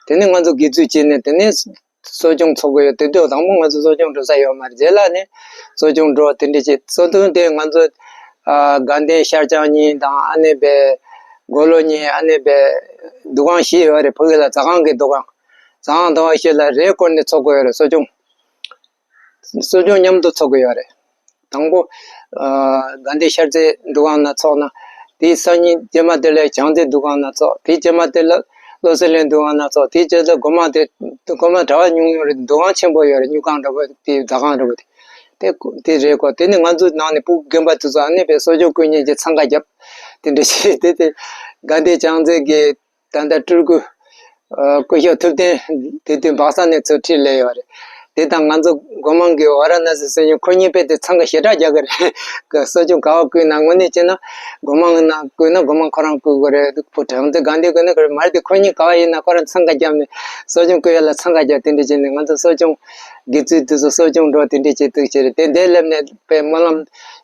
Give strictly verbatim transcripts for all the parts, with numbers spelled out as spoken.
དེ་ནས་ང་ཚོ་དགེ་ཚུལ་བྱས་ནས་དེ་ནས་གསོ་སྦྱོང་ཚོགས་ཀྱི་ཡོད། དེ་དུས་དང་པོ་ང་ཚོ་གསོ་སྦྱོང་འགྲོ་ས་ཡོད་མ་རེད། རྗེས་ལ་ནས་གསོ་སྦྱོང་འགྲོ་དེ་འདྲ་བྱས། གསོ་སྦྱོང་དེ་ང་ཚོ་ཨ་དགའ་ལྡན་ཤར་བྱང་གཉིས་དང་ཨ་ནེ་པའི་མགོ་ལོག་གཉིས། ཨ་ནེ་པའི་འདུ་ཁང་བཞི་ཡོད་རེད། ཕ་གི་ལ་ཟ་ཁང་གི་འདུ་ཁང་། ཟ་ཁང་འདུ་ཁང་བཞི་ལ་རེས་སྐོར་ནས་ཚོགས་ཀྱི་ཡོད་རེད། གསོ་སྦྱོང་གསོ་སྦྱོང་མཉམ་དུ་ཚོགས་ཀྱི་ཡོད་རེད། དང་པོ་ཨ་དགའ་ལྡན་ཤར་རྩེ་འདུ་ཁང་ནང་ཚོགས་ན། དེའི་སང་ཉིན་རྗེས་མ་དེ་ལ་བྱང་རྩེ་འདུ་ཁང་ནང་ཚོགས། དེའི་རྗེས་མ་དེ་ལ་བློ་གསལ་གླིང་འདུ་ཁང་ནང་ཚོགས། དེའི་རྗེས་ལ་སྒོ་མང་དེ། སྒོ་མང་གྲྭ་པ་ཉུང་ཉུང་རེད། འདུ་ཁང་ཆེན་པོ་ཡོད་རེད། སྨྱུག་ཁང་འདྲ་པོ་དེ། ཟ་ཁང་འདྲ་པོ་དེ། དེ་དེ་རེས་སྐོར། དེ་ནི་ང་ཚོའི་ནང་ནས་ཕྲུ་གུ་རྒན་པ་དེ་ཚོ་ཨ་ནེ་པའི་གསོ་སྦྱོང་སྐུ་ཉིད་ཀྱི་འཚང་ཁ་བརྒྱབ། དེ་འདྲ་བྱས། དེ་དེ་དགའ་ལྡན་བྱང་རྩེ་གི་ད་ལྟ་སྤྲུལ་སྐུ་ཨ་སྐུ་ཞབས་ཐུབ་བསྟན་དེ་དུས་སྦག་ས་ནས་ཚུར་ཁྲིད་སླེབས་ཡོད་རེད། དེ་དང་ང་ཚོ་སྒོ་མང་གི་ཝཱ་ར་ཎ་སི་སྲིན་ཡུལ་ཁོ་གཉིས་དཔེ་དེ་འཚང་ཁ་ཞེ་དྲག་རྒྱག་གི་རེད། གསོ་སྦྱོང་ག་པར་བསྐུལ་ན། དངོས་གནས་བྱས་ན་སྒོ་མང་གི་ནང་བསྐུལ་ན་སྒོ་མང་ཁོ་རང་བསྐུལ་དགོས་རེད། བུ་བྱང་རྩེ་དགའ་ལྡན་བསྐུལ་ན་དགའ་རེད། མ་རེད་དེ། ཁོ་གཉིས་ག་པར་ཡིན་ན་ཁོ་རང་འཚང་ཁ་བརྒྱབ་ནས་གསོ་སྦྱོང་བསྐུལ་ཡ་ལ་འཚང་ཁ་བརྒྱབ། དེ་འདྲ་བྱས་ནས་ང་ཚོ་གསོ་སྦྱོང་དགེ་ཚུལ་དེ་ཚོ་གསོ་སྦྱོང་འགྲོ་དེ་འདྲ་བྱེད་དུས་ཀྱི་རེད། དེ་འདི་སླེབས་ནས་དཔེ་སྨོན་ལམ།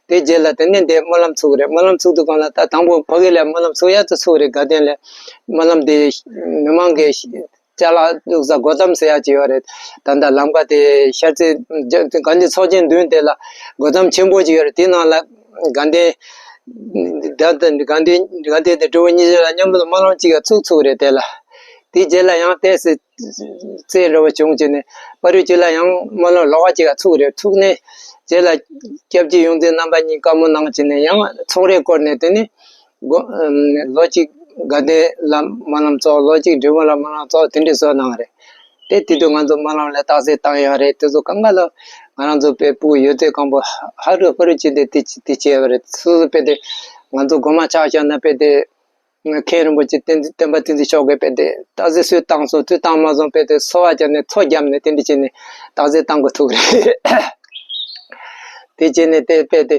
དེ་རྗེས་ལ་དེ་ནས་འདི་སྨོན་ལམ་ཚུགས་རེད། སྨོན་ལམ་ཚུགས་དུས་སྒང་ལ་ད་དང་པོ་ཕ་གི་ལ་སྨོན་ལམ་ཚུགས་ཡ་ཚོ་ཚུགས་རེད། དགའ་ལྡན་ལ་སྨོན་ལམ་དེ་མི་མང་གི་ཅ་ལག་བླུགས་ས་སྒོ་ཙམ་ཟེར་ཡ་ཅིག་ཡོད་རེད། ད་ལྟ་ལམ་ཁ་དེ་ཤར་རྩེ་དགའ་ལྡན་ཚོགས་ཆེན་མདུན་དེ་ལ་སྒོ་ཙམ་ཆེན་པོ་ཅིག་ཡོད་རེད། དེ་ནང་ལ་དགའ་ལྡན་ད་ལྟ་དགའ་ལྡན་དགའ་ལྡན་དེ་སྤྲུལ་སྐུ་གཉིས་ཆ་ལ་མཉམ་དུ་སྨོན་ལམ་གཅིག་ཡ་ཚུགས་ཚུགས་རེད། དེ་ལ་དེ་རྗེས་ལ་ཡང་ཏོག་ཙམ་རྩེ་འདྲ་བོ་བྱུང་བྱས་ནས་པ་རུ་ཅིག་ལ་ཡང་སྨོན་ལམ་ལོགས་ཀ་ཅིག་ག་ཚུགས་རེད། ཚུགས་ནས་རྗེས་ལ་སྐྱབས་རྗེ་ཡོངས་འཛིན་རྣམ་པ་གཉིས་བཀའ་མོལ་གནང་བྱས་ནས་ཡང་ཚོགས་རེས་བསྐོར་ནས། དེ་ནས་སྒོ་ལོ་གཅིག་དགའ་ལྡན་ལ་སྨོན་ལམ་ཚོགས། ལོ་གཅིག་འབྲས་སྤུངས་ལ་སྨོན་ལམ་ཚོགས། དེ་འདྲ་བཟོས་གནང་རེད། དེ་དེ་དུས་ང་ཚོ་སྨོན་ལམ་ལ་རྟགས་གསལ་བཏང་ཡོད་རེད། དེ་ཚོ་གང་ག་ལ་ང་རང་ཚོ་དཔེ་ཕྲུ་གུ་ཡོད་ཚད་གང་པོ་ཧ་རུ་ཧུ་རུ་བྱས་ཏེ་དེ་དེ་བྱས་པ་རེད། སོ་སོ་དཔེ་དེ་ང་ཚོ་སྒོ་མང་ཆ་བཞག་ན་དཔེ་དེ། མཁན་རིན་པོ་ཆེ་བསྟན་བསྟན་པ་བསྟན་འཛིན་མཆོག་གིས་དཔེ་དེ་རྟགས་གསལ་སུས་བཏང་སོང་། སུས་བཏང་མ་སོང་། དཔེ་དེ་འཚོ་བ་བརྒྱབ་ནས་འཚོ་བརྒྱབ་ནས་དེ་འདྲ་བྱས་ནས་རྟགས་གསལ་བཏང་དགོས་ཐུག་རེད། དེ་བྱས་ནས་དེ་དཔེ་དེ་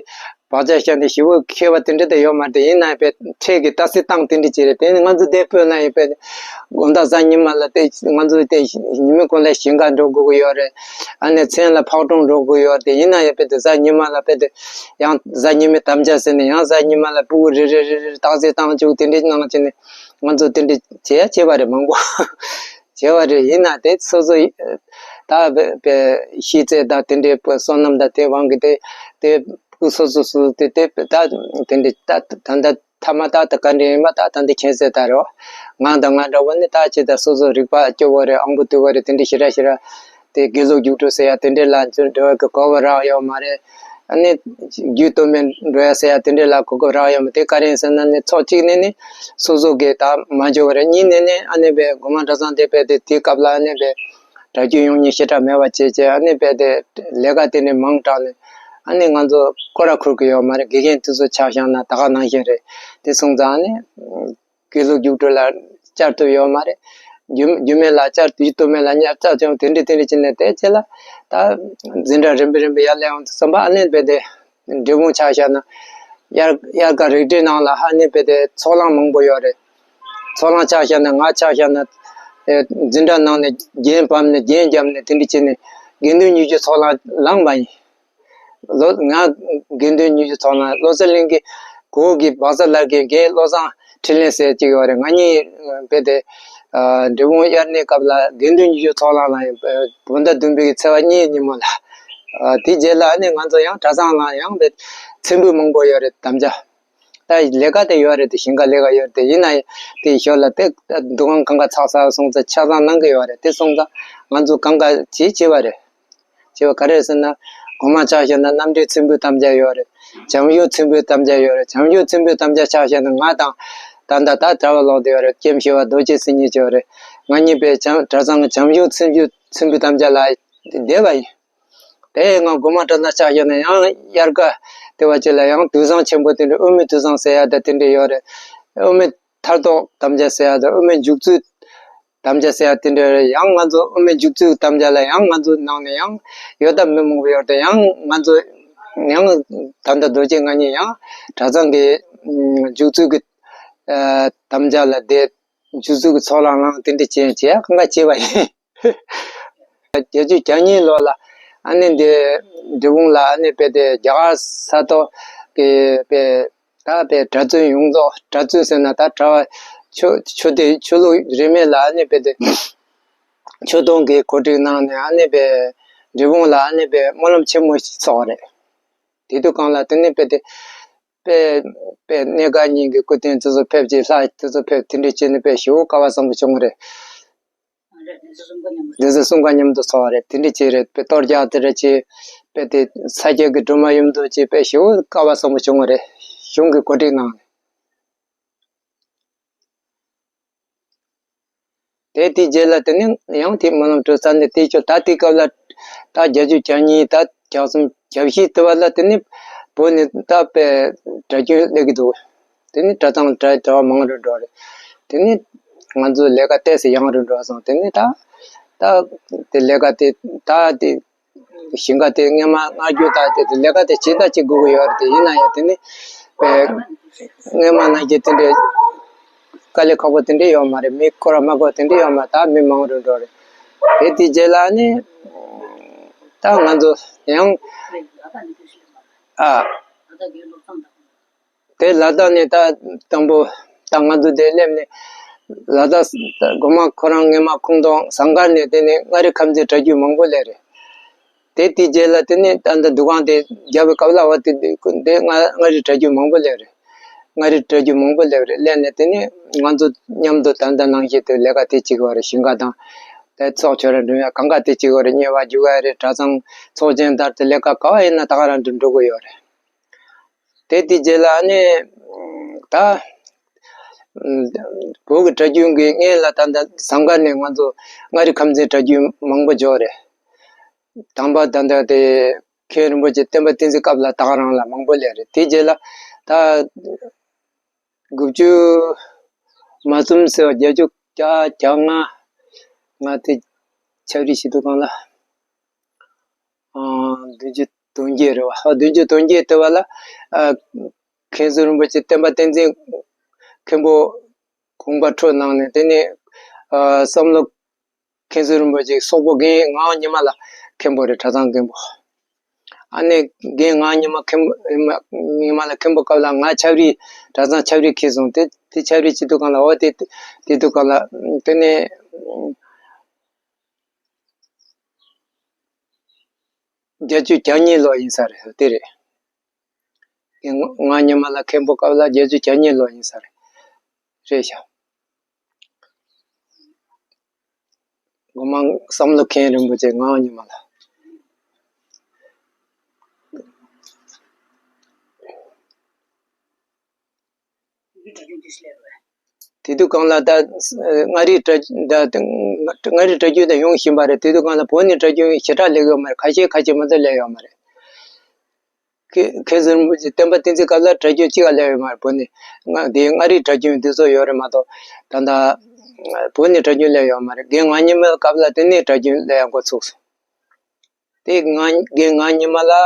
བག་ཆགས་བཞག་ནས་ཞེ་པོ་མཁས་པ་དེ་འདྲ་དེ་ཡོད་མ་རེད། དེ་ཡིན་ན་དཔེ་འཕྲལ་གྱི་རྟགས་གསལ་བཏང་དེ་འདྲ་བྱས་རེད། དེ་ནི་ང་ཚོ་དེ་དཔེར་ན་ཡིན་པས་དགོང་དག་གཟའ་ཉི་མ་ལ་དེ་ང་ཚོ་དེ་ཉི་མའི་གུང་ལ་ཞིང་ཁར་འགྲོ་དགོས་ཀྱི་ཡོད་རེད། ཨ་ནི་མཚན་ལ་ཕག་གྲོང་འགྲོ་དགོས་ཡོད་རེད། དེ་ཡིན་ན་ཡང་དཔེ་དེ་གཟའ་ཉི་མ་ལ་དཔེ་དེ་ཡང་གཟའ་ཉི་མའི་དམ་བཅའ་ཟེར་ནས་ཡང་གཟའ་ཉི་མ་ལ་ཕྲུ་གུ་རེ་རེ་རེ་རེ་རྟགས་གསལ་བཏང་བཅུག་དེ་འདྲ་གནང་བྱས་ནས་ང་ཚོ་དེ་འདྲ་བྱེད་ཡ་བྱས་པ་རེད། མང་པོ་བྱས་པ་རེད། ཡིན་ན་དེ་སོ་སོ་ད་དཔེ་དཔེ་ཤེས་ཚད་དང་དེ་འདྲའི་བསོད་ནམས་དང་དེ་དབང་གིས་དེ་དེ་སོ་སོ་སོ་དེ་དེ་ད་དེ་འདྲ་ད་ད་ད་ཐ་མ་ད་ད་ག་འདྲ་ཡིན་པ་ད་ད་འདི་མཁྱེན་གསལ་ལྟར་རོ། ང་དང་ང་འདྲ་བོ་ནི་ད་ཅི་ད་སོ་སོ་རིག་པ་སྐྱོ་བོ་རེད། ཨང་པོ་དུ་བ་རེད། དེ་འདྲ་ཞེ་དྲག་ཞེ་དྲག་དེ་དགེ་ལུགས་རྒྱུགས་སྤྲོད་ཟེར་ཡ་དེ་འདྲ་ལ་འཛུལ་འགྲོ་བ་གི་གོ་བ་རག་ཡོད་མ་རེད། ཨ་ནི་རྒྱུད་སྟོད་སྨད་འགྲོ་ཡ་ཟེར་ཡ་དེ་འདྲ་ལ་གོ་སྐབས་རག་ཡོད་མ་རེད། དེ་ག་རེ་ཡིན་ཟེར་ན་ནི་ཚོགས་གཅིག་ནས་ནི་སོ་སོ་གི་ད་མ་འཇོག་རེད། གཉིས་ནས་ནི་ཨ་ནི་པའི་སྒོ་མང་གྲྭ་ཚང་དེ་དཔེ་དེ་དེའི་སྐབས་ལ་ཨ་ནི་པའི་གྲྭ་རྒྱུན་ཡོང་མཁན་ཞེ་དྲག་མེད་པ་བྱས་བྱས། ཨ་ནི་དཔེ་དེ་ལས་ཀ་དེ་ནས་མང་དྲགས་ནས་ཨ་ནི་ང་ཚོ་སྐོར་ར་འཁོར་གི་ཡོད་མ་རེད། དགེ་རྒན་དེ་ཚོ་ཆ་བཞག་ན་ད་ག་ནང་བཞིན་རེད། དེ་སོང་ཙང་ཨ་ནི་དགེ་ལུགས་རྒྱུགས་སྤྲོད་ལ་བཅར་ཐུབ་ཡོད་མ་རེད། རྒྱུད་རྒྱུད་སྨད་ལ་བཅར། རྒྱུད་སྟོད་སྨད་ལ་ཉར་བཅར་བྱུང་། དེ་འདྲ་དེ་འདྲ་བྱས་ནས་དེ་རྗེས་ལ་ད་འཛིན་གྲྭ་རིམ་པས་རིམ་པས་ཡར་སླེབས་ཡོང་དུས་ཙམ་པ་ཨ་ནི་དཔེ་དེ་འབྲས་སྤུངས་ཆ་བཞག་ན་དབྱར་དབྱར་ཁ་རིག་གྲྭའི་ནང་ལ་ཨ་ནི་དཔེ་དེ་ཚོགས་ལངས་མང་པོ་ཡོད་རེད། ཚོགས་ལངས་ཆ་བཞག་ན་ང་ཆ་བཞག་ན་ཨེ་འཛིན་གྲྭ་ནང་ནས་རྒྱན་ཕབ་ནས་རྒྱན་བརྒྱབ་ནས་དེ་འདྲ་བྱས་ནས་དགེ་འདུན་ཉི་ཤུ་ཚོགས་ལངས་ལངས་པ་ཡིན། ལོ་ང་དགེ་འདུན་ཉི་ཤུ་ཚོགས་ལངས། བློ་གསལ་གླིང་གི་གོ་གི་སྦག་ས་ལར་གྱི་རྒན་བློ་བཟང་འཕྲིན་ལས་ཟེར་གཅིག་ཡོད་རེད། ང་གཉིས་དཔེ་དེ་ཨ་འབྲས་སྤུངས་དབྱར་གནས་སྐབས་ལ་དགེ་འདུན་ཉི་ཤུ་ཚོགས་ལངས་ལ་ཡིན། བོད་ཟླ་བདུན་པའི་གི་ཚེས་པ་གཉིས་ཉིན་མོ་ལ། ཨ་དེ་རྗེས་ལ་ཨ་ནི་ང་ཚོ་ཡང་གྲྭ་ཚང་ལ་ཡང་དཔེ་མཚན་འབུལ་མང་པོ་ཡོད་རེད། དམ་བཅའ་ད་ལས་ཀ་དེ་ཡོད་རེད། དེ་ཞིང་ཁ་ལས་ཀ་ཡོད་རེད། དེ་ཡིན་ན་དེ་ཞོར་ལ་དེ་འདུ་ཁང་གང་ག་ཚགས་ཚགས་སོང་ཙང་ཆ་ཚང་གནང་གི་ཡོད་རེད། དེ་སོང་ཙང་ང་ཚོ་གང་ག་བྱེད་བྱེད་པ་རེད། བྱེད་པ་ག་རེ་ཟེར་ན། སྒོ་མང་ཆ་བཞག་ན་རྣམ་འདྲེན་མཚན་འབུལ་དམ་བཅའ་ཡོད་རེད། བྱམས་ཞུ་མཚན་འབུལ་དམ་བཅའ་ཡོད་རེད། བྱམས་ཞུ་མཚན་འབུལ་དམ་བཅའ་ཆ་བཞག་ན་ང་དང་ད་ལྟ་ད་གྲྭ་པ་ལོག་བསྡད་ཡོད་རེད། ཀེམ་ཞི་བ་རྡོ་རྗེ་སེང་གེ་ཡོད་རེད། ང་གཉིས་པའི་བྱམས་གྲྭ་ཚང་གི་བྱམས་ཞུ་མཚན་འབུལ་མཚན་འབུལ་དམ་བཅའ་ལ་བསྡད་པ་ཡིན། དེ་ཡང་སྒོ་མང་གྲྭ་ཚང་ཆ་བཞག་ན་ཡང་དབྱར་ཁ་དེ་བ་ཅིག་ལ་ཡང་དུས་བཟང་ཆེན་པོ་དེ་འདྲ་དབུ་མའི་དུས་བཟང་ཟེར་ཡ་ད་དེ་འདྲ་ཡོད་རེད། དབུ་མའི་མཐར་ཐུག་དམ་བཅའ་ཟེར་ཡ་ད་དབུ་མའི་མཇུག་ཚུལ་དམ་བཅའ་ཟེར་ཡ་དེ་འདྲ་རེད། ཡང་ང་ཚོ་དབུ་མའི་མཇུག་ཚུལ་དམ་བཅའ་ལ་ཡང་ང་ཚོ་ནང་ནས་ཡང་ཡོད་ད་མི་མང་པོ་ཡོད་རེད། ཡང་ང་ཚོ་ཡང་ད་ལྟ་རྡོ་རྗེ་ང་གཉིས་ཡང་གྲྭ་ཚང་གི་མཇུག་ཚུལ་གྱི་དམ་བཅའ་ལ་བསྡད། མཇུག་ཚུལ་གྱི་ཚོགས་ལངས་ལངས་དེ་འདྲ་བྱས་བྱས་གང་ག་བྱས་པ་ཡིན། བརྒྱད་ཅུ་གྱ་གཉིས་ལོ་ལ་ཨ་ནི་འདི་འབྲས་སྤུངས་ལ་ཨ་ནི་དཔེ་དེ་རྒྱ་གར་ས་ཐོག་གི་དཔེ་ད་དཔེ་གྲྭ་བཙུན་ཡོངས་རྫོགས། གྲྭ་བཙུན་ཟེར་ན་ད་གྲྭ་པ་ ཆོས་ཆོས་དེ་ཆོས་ལུགས་རིས་མེད་ལ་ཨ་ནི་དཔེ་དེ་ཆོས་དོན་གྱི་གོ་སྒྲིག་གནང་ནས་ཨ་ནི་དཔེ་འབྲས་སྤུངས་ལ་ཨ་ནི་དཔེ་སྨོན་ལམ་ཆེན་མོ་ཞིག་ཚོགས་རེད། དེ་དུས་སྒང་ལ་དེ་ནས་དཔེ་དེ་དཔེ་དཔེ་གནས་འགའ་གཉིས་ཀྱི་སྐུ་རྟེན་དེ་ཚོ་ཕེབས་ཀྱི་ལྷ་དེ་ཚོ་ཕེབས་དེ་འདྲ་བྱས་ནས་དཔེ་ཞེ་པོ་སྐལ་བ་བཟང་པོ་བྱུང་བ་རེད། དེ་ཚོ་གསུམ་ཀ་མཉམ་དུ་ཚོགས་པ་རེད། དེ་འདྲ་བྱས་རེད། དཔེ་གཏོར་རྒྱག་དེ་འདྲ་བྱས་དཔེ་དེ་ས་སྐྱ་གི་སྒྲོལ་མ་གཡུལ་འདུལ་བྱས་དཔེ་ཞེ་པོ་སྐལ་བ་བཟང་པོ་བྱུང་བ་རེད། གཞུང་གི་གོ་སྒྲིག་གནང་ནས། དེ་དེའི་རྗེས་ལ་དེ་ནས་ཡང་དེ་སྨོན་ལམ་གྲུབ་ཚར་ནས་དེའི་ཆོ་ད་དེའི་སྐབས་ལ་ད་བརྒྱད་ཅུ་གྱ་གཉིས་ད་གྱ་གསུམ་གྱ་བཞི་དེ་བ་ལ་དེ་ནས་བོད་ནས་ད་དཔེ་གྲྭ་རྒྱུན་སླེབས་ཀྱི་འདུག་དེ་ནས་གྲྭ་ཚང་གྲྭ་གྲྭ་བ་མང་རུ་འགྲོ་རེད། དེ་ནས་ང་ཚོ་ལས་ཀ་ཏོག་ཙམ་ཡང་རུ་འགྲོ་སོང་། དེ་ནས་ད་ད་དེ་ལས་ཀ་དེ་ད་དེ་ཞིང་ཁ་དེ་སྔོན་མ་མངགས་རྒྱུ་དང་དེ་དེ་ལས་ཀ་དེ་བྱེད་ད་བྱེད་དགོས་ཀྱི་ཡོད་རེད། དེ་ཡིན་ན་ཡང་དེ་ནི་དཔེ་སྔོན་མ་ནང་བཞིན་དེ་འདྲའི་དཀའ་ལས་ཁག་པོ་དེ་འདྲའི་ཡོད་མ་རེད། མི་སྐོར་མ་སྐོར་དེ་འདྲའི་ཡོད་མ་རེད། ད་མི་མང་རུ་འགྲོ་རེད། དེ་དེ་རྗེས་ལ་ནི་ད་ང་ཚོ་ཡང་ཨ། དེ་ལ་དྭགས་ནས་ད་དང་པོ་ད་ང་ཚོ་དེ་སླེབས་ནས་ལ་དྭགས་སྒོ་མང་ཁོ་རང་སྔོན་མ་ཁོང་དང་ཟངས་དཀར་ནས་དེ་ནས་མངའ་རིས་ཁམས་ཚན་གྲྭ་རྒྱུན་མང་པོ་སླེབས་རེད། དེ་དེའི་རྗེས་ལ་དེ་ནས་ད་ལྟ་འདུ་ཁང་དེ་རྒྱབ་པའི་སྐབས་ལ་བ་དེ་དེ་མངའ་མངའ་རིས་གྲྭ་རྒྱུན་མང་པོ་སླེབས་རེད། མངའ་རིས་གྲྭ་རྒྱུན་མང་པོ་སླེབས་རེད། སླེབས་ནས་དེ་ནས་ང་ཚོ་མཉམ་དུ་ད་ལྟ་ནང་བཞིན་དུ་ལས་ཀ་དེ་བྱེད་ཀྱི་ཡོད་རེད། ཞིང་ཁ་དང་དེ་ཚོགས་ཆོས་ར་འགྲོ་ཡ་གང་ག་དེ་བྱེད་ཀྱི་ཡོད་རེད། དམྱལ་བ་རྒྱུག་ཡ་རེད། གྲྭ་ཚང་ཚོགས་ཆེན་ལྟར་དུ་ལས་ཀ་ག་བ་ཡིན་ན་ད་ག་རང་དུ་འགྲོ་གི་ཡོད་རེད། དེ་དེའི་རྗེས་ལ་ནི་ད་བོད་ཀྱི་གྲྭ་རྒྱུན་གྱི་སྔོན་ལ་ད་ལྟ་ཟངས་དཀར་ནས་ང་ཚོ་མངའ་རིས་ཁམས་ཚན་གྲྭ་རྒྱུན་མང་པོ་འབྱོར་རེད། དང་པོ་ད་ལྟ་དེ་མཁན་རིན་པོ་ཆེ་སྟོན་པ་བསྟན་འཛིན་སྐབས་ལ་ད་ག་རང་ལ་མང་པོ་སླེབས་རེད། དེའི་རྗེས་ལ་ད་དགུ་བཅུ་མ་གསུམ་ཟེར་བ་བརྒྱད་ཅུ་གྱ་གྱ་ལྔ་ང་དེ་ཆབ་རིལ་བྱེད་དུས་སྒང་ལ། ཨ། བདུན་ཅུ་དོན་བརྒྱད་རེད་བ། ཨ། བདུན་ཅུ་དོན་བརྒྱད་དེ་བ་ལ། ཨ། མཁན་ཟུར་རིན་པོ་ཆེ་སྟོན་པ་བསྟན་འཛིན་མཁན་པོ་དགོངས་པ་འཁྲོལ་གནང་ནས། དེ་ནས་ཨ་བསམ་བློ་མཁན་ཟུར་རིན་པོ་ཆེ་སོག་པོ་རྒན་ངག་དབང་ཉི་མ་ལགས་མཁན་པོ་རེད། གྲྭ་ཚང་མཁན་པོ། ཨ་ནི་རྒན་ངག་དབང་ཉི་མ་མཁན་པོ་ཉི་མ་ལགས་མཁན་པོ་སྐབས་ལ་ང་ཆབ་རིལ་གྲྭ་ཚང་ཆབ་རིལ་འཁྱེར་སོང་། དེ་དེ་ཆབ་རིལ་བྱེད་དུས་སྒང་ལ། འོ་དེ་དེ་དུས་སྒང་ལ་དེ་ནས་བརྒྱད་ཅུ་གྱ་གཉིས་ལོ་ཡིན་ས་རེད། དེ་རེད། ངག་དབང་ཉི་མ་ལགས་མཁན་པོ་སྐབས་ལ་བརྒྱད་ཅུ་གྱ་གཉིས་ལོ་ཡིན་ས་རེད། རེད་ཤག་སྒོ་མང་བསམ་བློ་མཁན་རིན་པོ་ཆེ་ངག་དབང་ཉི་མ་ལགས། དེ་དུས་སྒང་ལ་ད་མངའ་རིས་གྲྭ་ད་མངའ་རིས་གྲྭ་རྒྱུན་དེ་ཡོང་བཞིན་པ་རེད། དེ་དུས་སྒང་ལ་བོད་ནས་གྲྭ་རྒྱུན་ཞེ་དྲག་སླེབས་ཡོད་མ་རེད། ཁ་ཤས་ཁ་ཤས་མ་གཏོགས་སླེབས་ཡོད་མ་རེད། མཁན་མཁན་ཟུར་རིན་པོ་ཆེ་སྟོན་པ་བསྟན་འཛིན་སྐབས་ལ་གྲྭ་རྒྱུན་གཅིག་ག་སླེབས་ཡོད་མ་རེད། བོད་ནས་ང་དེ་མངའ་རིས་གྲྭ་རྒྱུན་འདི་ཚོ་ཡོད་རེད་མ་གཏོགས། ད་ལྟ་བོད་ནས་གྲྭ་རྒྱུན་སླེབས་ཡོད་མ་རེད། རྒན་ངག་དབང་ཉི་མའི་སྐབས་ལ་དེ་ནས་གྲྭ་རྒྱུན་སླེབས་ཡ་འགོ་ཚུགས་སོང་། དེ་ང་རྒན་ངག་དབང་ཉི་མ་ལགས་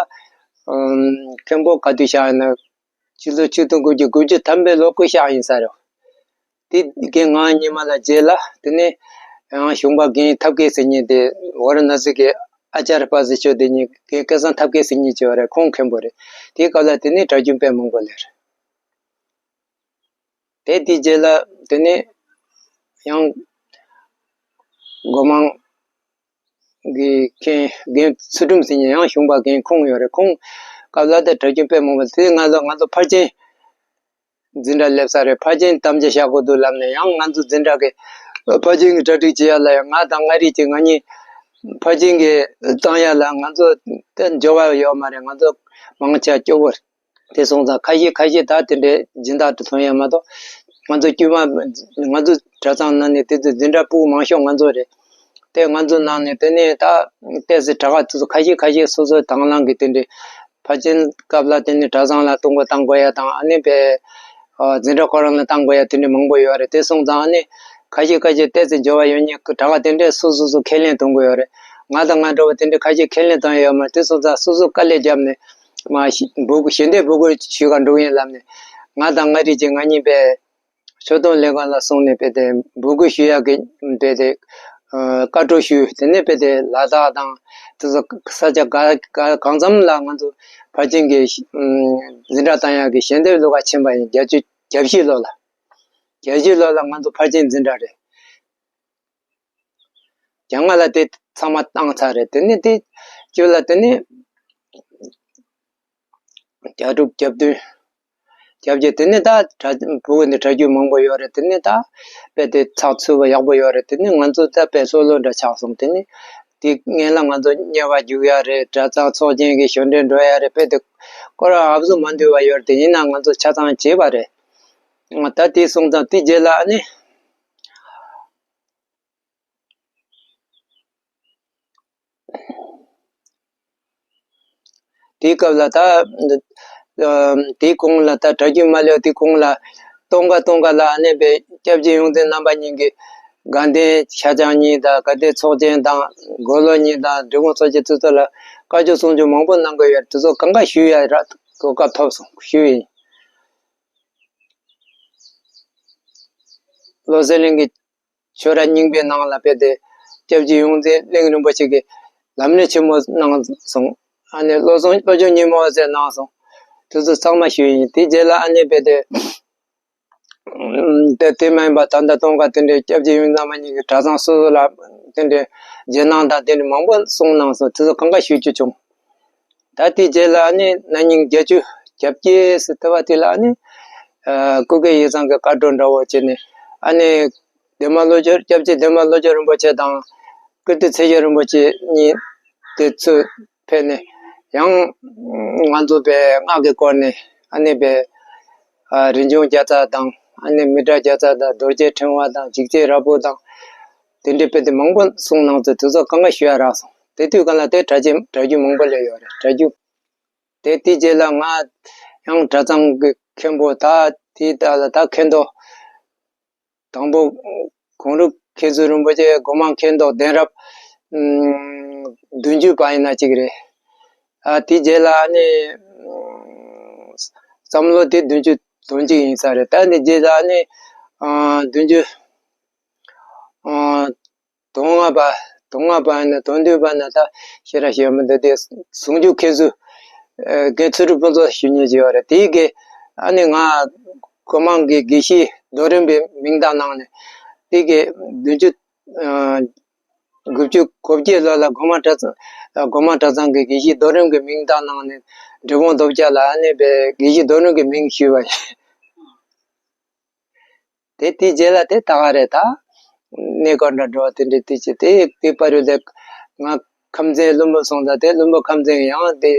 མཁན་པོ་ག་དུས་གཤེགས་ཡིན་ན། ཕྱི་ལོ་ཆིག་སྟོང་དགུ་བརྒྱ་དགུ་བཅུ་ཐམ་པའི་ལོ་སྐུ་གཤེགས་ཡིན་ས་རེད། དེ་རྒན་ངག་དབང་ཉི་མ་ལགས་རྗེས་ལ་དེ་ནས་ཡང་གཞུང་པ་རྒན་ཐབས་མཁས་ཟེར་མཁན་དེ་ཝཱ་ར་ཎ་སི་གི་ཨ་ཅཱརྱ་པ་ཟེར་ཆོས་དེ་ཉིད་རྒན་སྐལ་བཟང་ཐབས་མཁས་ཟེར་མཁན་ཅིག་ཡོད་རེད། ཁོང་མཁན་པོ་རེད། དེའི་སྐབས་ལ་དེ་ནས་གྲྭ་རྒྱུན་དཔེ་མང་པོ་སླེབས་རེད། དེ་དེའི་རྗེས་ལ་དེ་ནས་ཡང་སྒོ་མང་གི་མཁན་རྒན་ཚུལ་ཁྲིམས་ཟེར་མཁན་ཡང་གཞུང་པ་རྒན་ཁོང་ཡོད་རེད། ཁོང་སྐབས་ལ་ད་གྲྭ་རྒྱུན་དཔེ་མང་པོ། དེ་ང་ཚོ་ང་ཚོ་ཕར་ཕྱིན་འཛིན་གྲྭ་སླེབས་ས་རེད། ཕར་ཕྱིན་དམ་བཅའ་བཞག་དགོས་འདུག་ལབ་ནས། ཡང་ང་ཚོ་འཛིན་གྲྭ་གི་ཕར་ཕྱིན་གྱི་གྲ་སྒྲིག་བྱེད་ཡ་ལ་ཡང་ང་དང་མངའ་རིས་ཀྱི་ང་གཉིས་ཕར་ཕྱིན་གྱི་བཏང་ཡ་ལ་ང་ཚོ་ད་འབྱོར་བ་ཡོད་མ་རེད། ང་ཚོ་མང་ཆེ་སྐྱོ་བོ་རེད། དེ་སོང་ཙང་ཁ་ཤས་ཁ་ཤས་ད་དེ་འདྲའི་སྦྱིན་བདག་ཏུ་ཐོན་ཡ་མ་གཏོགས། ང་ཚོ་དཀྱུས་མ་ང་ཚོ་གྲྭ་ཚང་ནང་ནས་དེ་ཚོ་འཛིན་གྲྭ་ཕྲུ་གུ་མང་ཤོས་ང་ཚོ་རེད། དེ་ང་ཚོ་ནང་ནས་དེ་ནས་ད་ཏོག་ཙམ་དྲག་ག་དེ་ཚོ་ཁ་ཤས་ཁ་ཤས་སོ་སོའི་དང་བླངས་ཀྱི་དེ་འདྲའི་ཕར་ཕྱིན་སྐབས་ལ་དེ་ནས་གྲྭ་ཚང་ལ་གཏོང་དགོས་བཏང་དགོས་ཡ་དང་། ཨ་ནི་པའི་འཛིན་གྲྭ་ཁོ་རང་ལ་བཏང་དགོས་ཡ་དེ་འདྲའི་མང་པོ་ཡོད་རེད། དེ་སོང་ཙང་ཨ་ནི་ཁ་ཤས་ཁ་ཤས་ཏོག་ཙམ་འབྱོར་བ་ཡོད་མཁན་གྱི་གྲྭ་པ་དེ་འདྲས་སོ་སོ་སོ་ཁས་ལེན་གཏོང་དགོས་ཡོད་རེད། ང་དང་ང་འདྲ་བ་དེ་འདྲས་ཁ་ཤས་ཁས་ལེན་བཏང་ཡ་ཡོད་མ་རེད། དེ་སོང་ཙང་སོ་སོ་དཀའ་ལས་བརྒྱབ་ནས་མ་གཞི་འབོད་སྐུལ་ཞལ་འདེབས་འབོད་སྐུལ་ཞུ་ག་འགྲོ་གི་ཡིན་ལབ་ནས། ང་དང་མངའ་རིས་ཀྱི་ང་གཉིས་པས་ཆོས་དོན་ལས་ཁང་ལ་སོང་ནས་དཔེ་དེ་འབོད་སྐུལ་ཞུ་ཡག་གི་དཔེ་དེ་བཀའ་འཁྲོལ་ཞུས། དེ་ནས་དཔེ་དེ་ལ་དྭགས་དང་དེ་ཚོ་ས་ཆ་ག་ག་གང་འཚམ་ལ་ང་ཚོ་ཕར་ཕྱིན་གྱི་འཛིན་གྲྭ་བཏང་ཡག་གི་ཞལ་འདེབས་བླུག་ག་ཕྱིན་པ་ཡིན། བརྒྱད་ཅུ་གྱ་བཞི་ལོ་ལ། བརྒྱད་ཅུ་ལོ་ལ་ང་ཚོ་ཕར་ཕྱིན་འཛིན་གྲྭ་རེད། བརྒྱ་ལྔ་ལ་དེ་ཚང་མ་བཏང་ཚར་རེད། དེ་ནས་དེ་བཅུ་ལ་དེ་ནས་བརྒྱད་དྲུག་བརྒྱད་བདུན་བརྒྱད་བརྒྱད། དེ་ནས་ད་གྲྭ་བུ་གུ་འདི་གྲྭ་རྒྱུན་མང་པོ་ཡོད་རེད། དེ་ནས་ད་དཔེ་དེ་ཚགས་ཚུད་པ་ཡག་པོ་ཡོད་རེད། དེ་ནས་ང་ཚོ་ད་དཔེ་ལྷོད་ལྷོད་འདྲ་ཆགས་སོང་། དེ་ནས་དེ་སྔན་ལ་ང་ཚོ་དམྱལ་བ་རྒྱུག་ཡ་རེད། གྲྭ་ཚང་ཚོགས་ཆེན་གྱི་ཞལ་འདྲེན་འགྲོ་ཡ་རེད། དཔེ་དེ་སྐོར་ར་ཨབ་སུ་མ་འདུས་པ་ཡོད་རེད། དེ་ཡིན་ན་ང་ཚོ་ཆ་ཚང་བྱས་པ་རེད། ད་དེ་སོང་ཙང་དེ་རྗེས་ལ་ཨ་ནི། དེའི་སྐབས་ལ་ད། ཨ། དེའི་གོང་ལ་ད་གྲྭ་རྒྱུན་མ་སླེབས་དེའི་གོང་ལ། སྟོན་ཁ་སྟོན་ཁ་ལ་ཨ་ནེ་པའི་སྐྱབས་རྗེ་ཡོངས་འཛིན་རྣམ་པ་གཉིས་ཀྱིས་དགའ་ལྡན་ཤར་བྱང་གཉིས་དང་དགའ་ལྡན་ཚོགས་ཆེན་དང་དགུང་ལོ་གཉིས་དང་འབྲི་གུང་ཚོགས་ཆེན་དེ་ཚོ་ལ་བཀའ་ཆོས་གསུང་ཆོས་མང་པོ་གནང་གི་ཡོད། དེ་ཚོ་གང་ག་ཞུ་ཡ་ར་གོ་སྐབས་ཐོབ་སོང་ཞུ་ཡིན། བློ་གསལ་གླིང་གི་ཆོས་ར་རྙིང་པའི་ནང་ལ་ཕེབས་ཏེ་སྐྱབས་རྗེ་ཡོངས་འཛིན་གླིང་རིན་པོ་ཆེ་གིས་ལམ་རིམ་ཆེན་མོ་གནང་སོང་། ཨ་ནི་བློ་བཟང་བློ་སྦྱོང་ཉིན་མོ་ཟེར་གནང་སོང་། དེ་ཚོ་ཚང་མ་ཞུས་ཡིན། དེ་རྗེས་ལ་ཨ་ནི་ཕེབས་ཏེ་དེ་དེ་མ་ཡིན་པ་ད་ལྟ་སྟོན་ཁ་དེ་འདྲའི་སྐྱབས་རྗེ་ཡོངས་འཛིན་རྣམ་པ་གཉིས་ཀྱི་གྲྭ་ཚང་སོ་སོ་ལ་དེ་འདྲའི་རྗེས་གནང་དང་དེ་འདྲའི་མང་པོ་གསུངས་གནང་སོང་། དེ་ཚོ་གང་ག་ཞུ་རྒྱུ་བྱུང་། ད་དེའི་རྗེས་ལ་ཨ་ནི་ན་ནིང་བརྒྱད་ཅུ་གྱ་བརྒྱད་ཟེར་ལྟ་བ་དེ་ལ་ཨ་ནི། ཨ། སྐུ་སྒེར་ཡིག་ཚང་གི་བཀའ་འགྲོ་འདྲ་བོ་བྱས་ནས་ཨ་ནི། འདན་མ་བློ་སྦྱོང་སྐྱབས་རྗེ་འདན་མ་བློ་སྦྱོང་རིན་པོ་ཆེ་དང་། ཀིརྟི་ཚེ་ཆེན་རིན་པོ་ཆེ་གཉིས་དེ་ཚོ་ཕེབས་ནས་ཡང་། ང་ཚོ་པའི་སྔགས་ཀྱི་སྐོར་ནས་ཨ་ནི་པའི། ཨ། རིན་འབྱུང་བརྒྱ་རྩ་དང་ཨ་ནི་མི་ཏྲ་བརྒྱ་རྩ་དང་རྡོ་རྗེ་ཕྲེང་བ་དང་འཇིགས་བྱེད་རབ་འབོད་དང་། དེ་འདྲའི་དཔེ་དེ་མང་པོ་གསུངས་གནང་ཚེ་དེ་ཚོ་གང་ག་ཞུ་ཡ་རག་སོང་། དེ་དུས་གང་ལ་དེ་གྲྭ་ཆེན་གྲྭ་རྒྱུན་མང་པོ་སླེབས་ཡོད་རེད། གྲྭ་རྒྱུན། དེ་དེའི་རྗེས་ལ་ང་ཡང་གྲྭ་ཚང་གི་མཁན་པོ་ད་དེའི་ད་ལ་ད་མཁན་རྡོ། དང་པོ་གུང་རུ་མཁན་ཟུར་རིན་པོ་ཆེ་སྒོ་མང་མཁན་རྡོ་གདན་རབས། ཨམ། བདུན་ཅུ་པ་ཡིན་ན་གཅིག་རེད། ཨ། དེའི་རྗེས་ལ་ཨ་ནི། བསམ་བློ་དེ་བདུན་ཅུ་དོན་གཅིག་ཡིན་ས་རེད། ད་ནི་རྗེས་ལ་ཨ་ནི། ཨ། བདུན་ཅུ། ཨ། དོན་ལྔ་པ། དོན་ལྔ་པ་ཡིན་ན་དོན་བདུན་པ་ན་ད་ཤེས་ར་ཤེས་མི་འདུག་དེ་ཟུང་འཇུག་མཁན་ཟུར། ཨ། རྒན་ཚུལ་ཁྲིམས་ཕུན་ཚོགས་ཞུ་མཁན་ཅིག་ཡོད་རེད། དེའི་གི་ཨ་ནི་ང་སྒོ་མང་གི་དགེ་བཤེས་རྡོ་རིང་པའི་མིང་བཏགས་གནང་ནས་དེའི་གི་བདུན་ཅུ། ཨ། དགུ་བཅུ་གོ་བརྒྱད་ལོ་ལ་སྒོ་མང་གྲྭ་ཚང་། སྒོ་མང་གྲྭ་ཚང་གི་དགེ་བཤེས་རྡོ་རིང་གི་མིང་བཏགས་གནང་ནས་འབྲི་གུང་རྡོ་སྦྱར་ལ་ཨ་ནི་པའི་དགེ་བཤེས་རྡོ་རིང་གི་མིང་ཞུས་པ་ཡིན། དེ་དེའི་རྗེས་ལ་དེ་ད་ག་རེ་ད། གནས་སྐོར་འདྲ་འགྲོ་བ་དེ་འདྲའི་དུས་ཀྱི་དེ་དེ་བར་དུ་དེ་ང་ཁམས་ཚན་བློན་པོ་སོང་ཙང་དེ་བློན་པོ་ཁམས་ཚན་ཡང་དེ་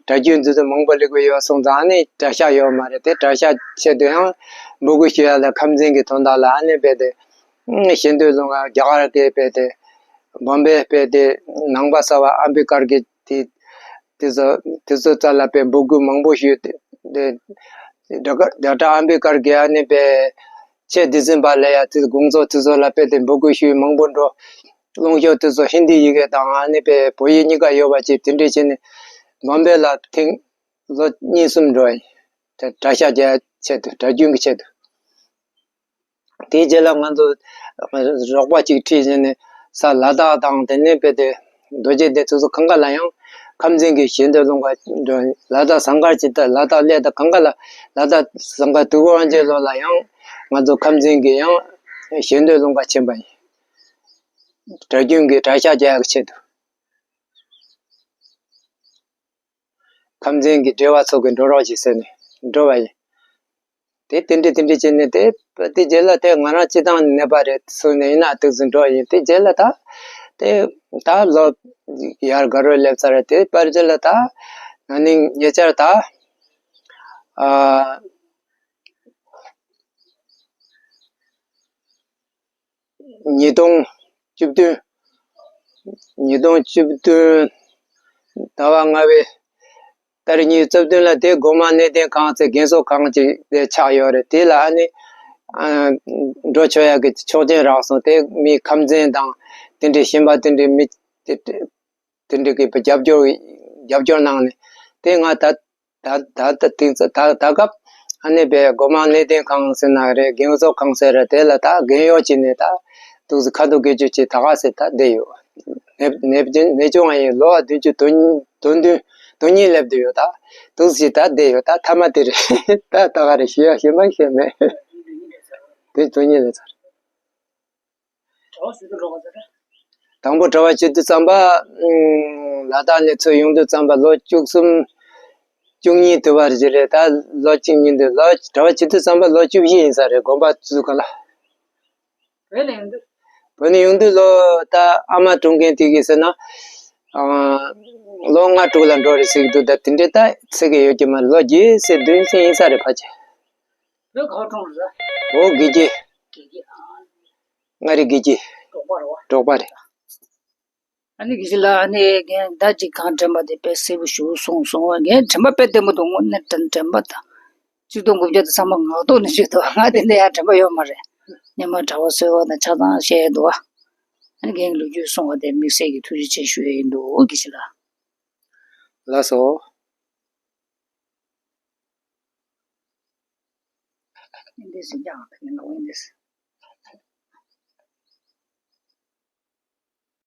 གྲྭ་རྒྱུན་འདི་ཚོ་མང་པོ་སླེབས་ཀྱི་ཡོད་སོང་ཙང་ཨ་ནི་གྲྭ་ཤག་ཡོད་མ་རེད། དེ་གྲྭ་ཤག་ཆེད་དུ་ཡང་འབོད་སྐུལ་ཞུ་ཡ་ལ་ཁམས་ཚན་གྱི་དོན་དག་ལ་ཨ་ནི་དཔེ་དེ་ཤེས་འདོད་ལུང་རྒྱ་གར་གྱི་དཔེ་དེ་བོམ་པེ་དཔེ་དེ་ནང་པ་གསར་བ་ཨམ་བི་ཀར་གྱི་དེ། དེ་ཚོ་དེ་ཚོ་རྩ་ལ་དཔེ་འབོད་སྐུལ་མང་པོ་ཞུས་ཏེ། དེ་རྒྱ་གར་རྒྱ་གྲྭ་ཨམ་བི་ཀར་གྱི་ཨ་ནི་དཔེ་ཆེ་དེ་ཚན་པ་ལ་ཡ་དེ་དགོངས་རྫོགས་དེ་ཚོ་ལ་དཔེ་དེ་འབོད་སྐུལ་ཞུས་མང་པོ་འགྲོ། ལུང་ཤོག་དེ་ཚོ་ཧིན་དི་ཡི་གེ་དང་ཨ་ནི་དཔེ་བོད་ཡིག་གཉིས་ཀ་ཡོད་པ་ཅིག་དེ་འདྲས་བྱས་ནས་བོམ་པེ་ལ་ཐེངས་ལོ་གཉིས་གསུམ་འགྲོ་ཡིན། དེ་གྲྭ་ཤག་རྒྱག་ཆེད་དུ་གྲྭ་རྒྱུན་གྱི་ཆེད་དུ། དེའི་རྗེས་ལ་ང་ཚོ་རོགས་པ་གཅིག་ཁྲིད་བྱས་ནས་ས་ལ་དྭགས་དང་དེ་ནས་དཔེ་དེ་རྡོ་རྗེ་གདན་དེ་ཚོ་གང་ག་ལ་ཡང་ཁམས་ཚན་གྱི་ཞལ་འདོན་སློང་ག་འགྲོ། ལ་དྭགས་ཟངས་དཀར་གྱི་ད་ལ་དྭགས་སླེ་ད་གང་ག་ལ་ལ་དྭགས་ཟངས་དཀར་དུས་འཁོར་དབང་ཆེན་ལོ་ལ་ཡང་ང་ཚོ་ཁམས་ཚན་གྱི་ཡང་ཞལ་འདོན་སློང་ག་ཕྱིན་པ་ཡིན། གྲྭ་རྒྱུན་གྱི་གྲྭ་ཤག་རྒྱག་ཡག་ཆེད་དུ། ཁམས་ཚན་གྱི་འབྲེལ་བ་ཚོ་གི་འགྲོ་རོགས་ཞིག་ཟེར་ནས་འགྲོ་བ་ཡིན། དེ་དེ་འདྲས་དེ་འདྲས་བྱས་ནས་དེ་དེ་རྗེས་ལ་དེ་ང་རང་སྤྱི་བཏང་ནད་པ་རེད་གསུངས་ནས་ཡིན་ན་ཏོག་ཙམ་འགྲོ་ཡིན། དེ་རྗེས་ལ་ད་དེ་ད་ལོ་ཡར་དགའ་རོགས་སླེབས་ཚར་རེད། དེ་བར་རྗེས་ལ་ད་ན་ནིང་ཉེ་ཆར་ད་ཨ། ཉིས་སྟོང་བཅུ་བདུན། ཉིས་སྟོང་བཅུ་བདུན་ཟླ་བ་ལྔ་པའི་ཏ་རིག་ཉི་ཤུ་རྩ་བདུན་ལ་དེ་སྒོ་མང་གནས་བརྟན་ཁང་ཟེར་རྒན་གསོ་ཁང་ཅིག་དེ་ཆགས་ཡོད་རེད། དེ་ལ་ཨ་ནི་ཨ། འགྲོ་ཆོག་ཡག་གི་ཆོག་མཆན་རག་སོང་། དེ་མི་ཁམས་ཚན་དང་དེ་འདྲའི་གཞན་པ་དེ་འདྲའི་མི་དེ་དེ་འདྲའི་གི་རྒྱབ་སྐྱོར་རྒྱབ་སྐྱོར་གནང་ནས་དེ་ང་ད། ད་ད་ད་དེང་ད་ད་སྐབས་ཨ་ནི་པའི་སྒོ་མང་གནས་བརྟན་ཁང་ཟེར་ན་རེད། རྒན་གསོ་ཁང་ཟེར་རེད། དེ་ལ་ད་རྒན་གཡོག་བྱས་ནས་ད་འདུག་སེ་ཁ་ཐུག་སྐད་ཆ་བྱས་ད་ག་ཟེ་ད་བསྡད་ཡོད། ནད་ནད་ནད་བྱུང་བ་ཡིན། ལོ་བ་བདུན་ཅུ་དོན་དོན་བདུན་དོན་གཉིས་སླེབས་བསྡད་ཡོད། ད་འདུག་སེ་ད་བསྡད་ཡོད། ད་ཐ་མ་དེ་རེད། ད་ད་ག་རེ་ཞུ་ཡ་ཞེ་མ་ཞེ་མེད། དེ་དོན་གཉིས་ལས་ཚར། དང་པོ་གྲྭ་པ་བྱེད་དུས་ཙམ་པ། ཨུམ། ལ་དྭགས་ནས་ཚུར་ཡོང་དུས་ཙམ་པ་ལོ་བཅུ་གསུམ། བཅུ་གཉིས་དུ་བར་ཞིག་རེད། ད་ལོ་གཅིག་གཉིས་འདུག་ལོ་གྲྭ་པ་བྱེད་དུས་ཙམ་པ་ལོ་བཅུ་བཞི་ཡིན་ས་རེད། དགོན་པ་བཙུགས་ག་ལ། བོད་ནས་ཡོང་དུས། བོད་ནས་ཡོང་དུས་ལོ་ད་ཨ་མ་གྲོངས་མཁན་དེ་གིས་ཟེར་ན། ཨ། ལོ་ལྔ་དྲུག་ལ་འགྲོ་རེད་ཟེར་གྱི་འདུག་ད་དེ་འདྲའི་ད་ཚེ་གི་ཡོད་ཀྱི་མ་རེད། ལོ་བརྒྱད་ཙམ་བདུན་ཙམ་ཡིན་ས་རེད། ཕལ་ཆེར། བོད་ག་པར་གྲོངས་རེད། འོ་དགེ་བརྒྱད། དགེ་བརྒྱད་ཨ། མངའ་རིས་དགེ་བརྒྱད། འབྲོག་པ་རེད་བ། འབྲོག་པ་རེད། ཨ་ནི་དགེ་བཤེས་ལགས། ཨ་ནི་ངས་ད་ཅིག་གང་དྲན་པ་དེ་དཔེ་གསལ་པོ་ཞིག་གསུངས་སོང་། ངས་དྲན་པ་དཔེ་བདེ་མོ་འདུག་དངོས་གནས་དྲན་དྲན་པ་དང་། གཅིག་སྟོང་དགུ་བརྒྱ་དང་ཚང་མ་ངག་ཐོག་ནས་བརྗོད་འདུག་ང་དེ་འདྲ་ཡང་དྲན་པ་ཡོད་མ་རེད། སྔོན་མ་གྲྭ་པ་གསོལ་བ་དང་ཆ་ཚང་བཤད་འདུག་ཨ་ནི་རྒན་གྱི་ལོ་རྒྱུས་གསུང་བ་དེ་དམིགས་བསལ་གྱི་ཐུགས་རྗེ་ཆེ་ཞུ་ཡ་ཡིན་འདུག་དགེ་བཤེས་ལགས། ལགས་སོ། འདི་ཟིན་ཀྱང་ད་ཡིན་ནོ་འདི།